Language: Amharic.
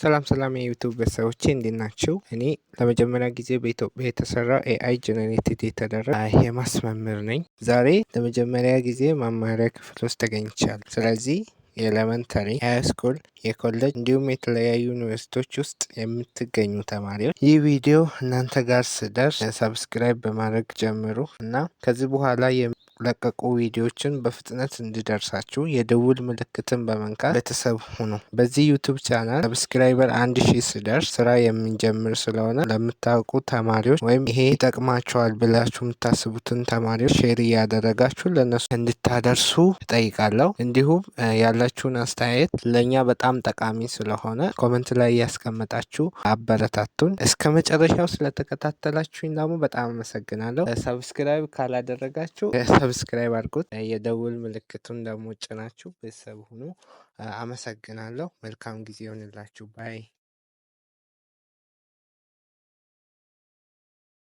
ሰላም ሰላም የ YouTube ቤተሰቦቼ፣ እንዴት ናችሁ? እኔ ለመጀመሪያ ጊዜ በኢትዮጵያ የተሰራ AI generated የተደረገ የ maths መምህር ነኝ። ዛሬ ለመጀመሪያ ጊዜ መማሪያ ክፍል ውስጥ ተገኝቻለሁ። ስለዚህ የ elementary፣ high school፣ የኮሌጅ እንዲሁም የተለያዩ ዩኒቨርሲቲዎች ውስጥ የምትገኙ ተማሪዎች፣ ይህ ቪዲዮ እናንተ ጋር ሲደርስ subscribe በማድረግ ጀምሩ እና ከዚህ በኋላ የሚለቀቁ ቪዲዮዎችን በፍጥነት እንዲደርሳችሁ የደውል ምልክትን በመንካት ቤተሰብ ሁኑ። በዚህ YouTube channel subscriber 1000 ሲደርስ ስራ የምንጀምር ስለሆነ ለምታውቁ ተማሪዎች ወይም ይሄ ይጠቅማቸዋል ብላችሁ የምታስቡትን ተማሪዎች share እያደረጋችሁ ለእነሱ እንድታደርሱ እጠይቃለሁ። እንዲሁም ያላችሁን አስተያየት ለእኛ በጣም ጠቃሚ ስለሆነ comment ላይ እያስቀመጣችሁ አበረታቱን። እስከ መጨረሻው ስለተከታተላችሁኝ ደግሞ በጣም አመሰግናለሁ። Subscribe ካላደረጋችሁ subscribe አድርጉት። የደውል ምልክቱን ደግሞ ጭናችሁ ቤተሰብ ሁኑ። አመሰግናለሁ። መልካም ጊዜ ይሆንላችሁ። Bye.